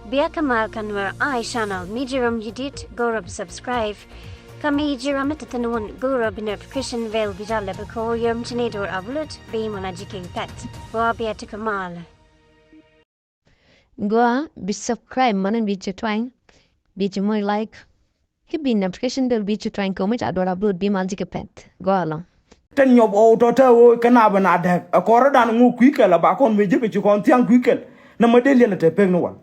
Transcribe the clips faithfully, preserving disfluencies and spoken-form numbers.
Bia kä mal kä Nuer Eye Channel, mi ji̱ ram ji̱ dit, go̱rä bi subscribe. Kä mi ji̱ ram mi te thi̱n wun, go̱rä bi notification bell bi jal lɛ bi ko̱ yom ci ni do̱r upload, bi mɔna ji̱ kɛ pɛt. Gua bia ti kä mal. Gua bi subscribe, mɔna bi ci twany, bi ci moc like. Ki bi notification bell bi ci twany kɛ mi ca do̱r upload bi mal ji̱ kɛ pɛt. Gua lɔ. Tɛn nyɔp ɣɔw tɔ tɛ ɣöö kɛ na bɛ na dɛk. Ɛ kɔrä dan ŋu kui̱ kɛl a ba kɔn mëë jek kɛ ci kɔn thiaŋ kui̱ kɛl. Nɛ mɛ dee liɛl ɛ tɛ pek ni wal.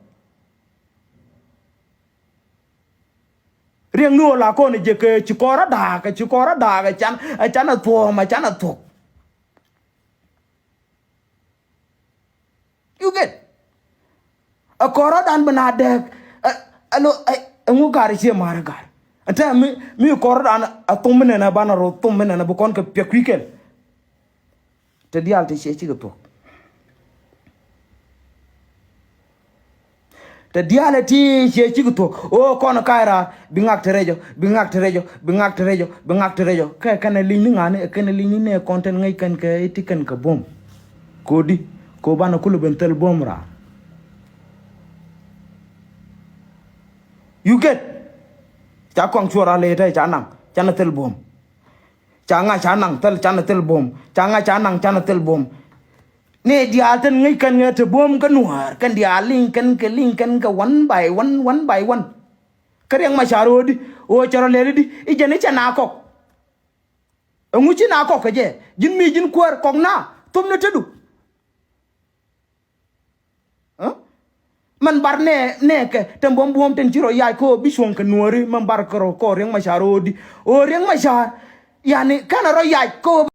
Riɛŋ ni ɣöö la kɔn ɛ jek kɛ ci kɔrä daak, ɛ ci kɔrä daak, ɛ can, ɛ can ɛ thuɔ̱ɔ̱m, ɛ can ɛ thuɔ̱k. You get? Ɛ kɔrä dan bi na dɛk. Ɛ, ɛ lo, ɛ, ɛ ŋu gar cie mar gar. Ɛ tɛ mi, mi kɔrä dan a thum mi nɛn a banɛ ro thum mi nɛn a bi kɔn kɛ piɛk kui̱ kɛl. Te diaal te cie cikɛ thuɔ̱k. Te diaal ti cie cikɛ thuɔ̱k. O kɔn ka̱y raar bi ŋak te rɛc ɔ, bi ŋak te rɛc ɔ, bi ŋak te rɛc ɔ, bi ŋak te rɛc ɔ. Kɛ kɛn ɛ li̱ny ni ŋa̱ni, ɛ kɛn ɛ li̱ny ni nɛ kɔn tɛn ŋäc kɛn kɛ ti kɛn kɛ buɔ̱m. Kodi, ko banɛ kulɛ ben thil buɔ̱m raar. You get? Ca kɔŋ cuɔr a lɛ tɛ ca naŋ, canɛ thil buɔ̱m. Ca ŋa̱c ca naŋ thil, canɛ thil buɔ̱m. Ca ŋa̱c ca naŋ, canɛ thil buɔ̱m. Ni diaal thin ŋäc kɛn ŋɛ te buɔ̱m kä nuäär, kɛn diaal liŋ kɛn kɛ liŋ kɛn kɛ one by one, one by one. Kä Riɛk Macar ɣöö di, ɣöö cɛ rɔ lɛl i̱di, i̱ jɛn i̱ cɛ na kɔk. Ɛŋu ci na kɔk kɛ jɛ? Ji̱n mi ji̱n kuäär kɔk na, thop ni tetdu. Ɛ? Mɛn bar nɛ, nɛ kɛ, tɛn buɔ̱m buɔ̱m tɛn ci rɔ yac kɛ ɣöö bi cuɔ̱ŋ kɛ nuääri, mɛn bar kɛ rɔ kɔɔr Riɛk Macar ɣöö di. Ɣöö Riɛk Macar, yani, kɛn rɔ yac kɛ ɣöö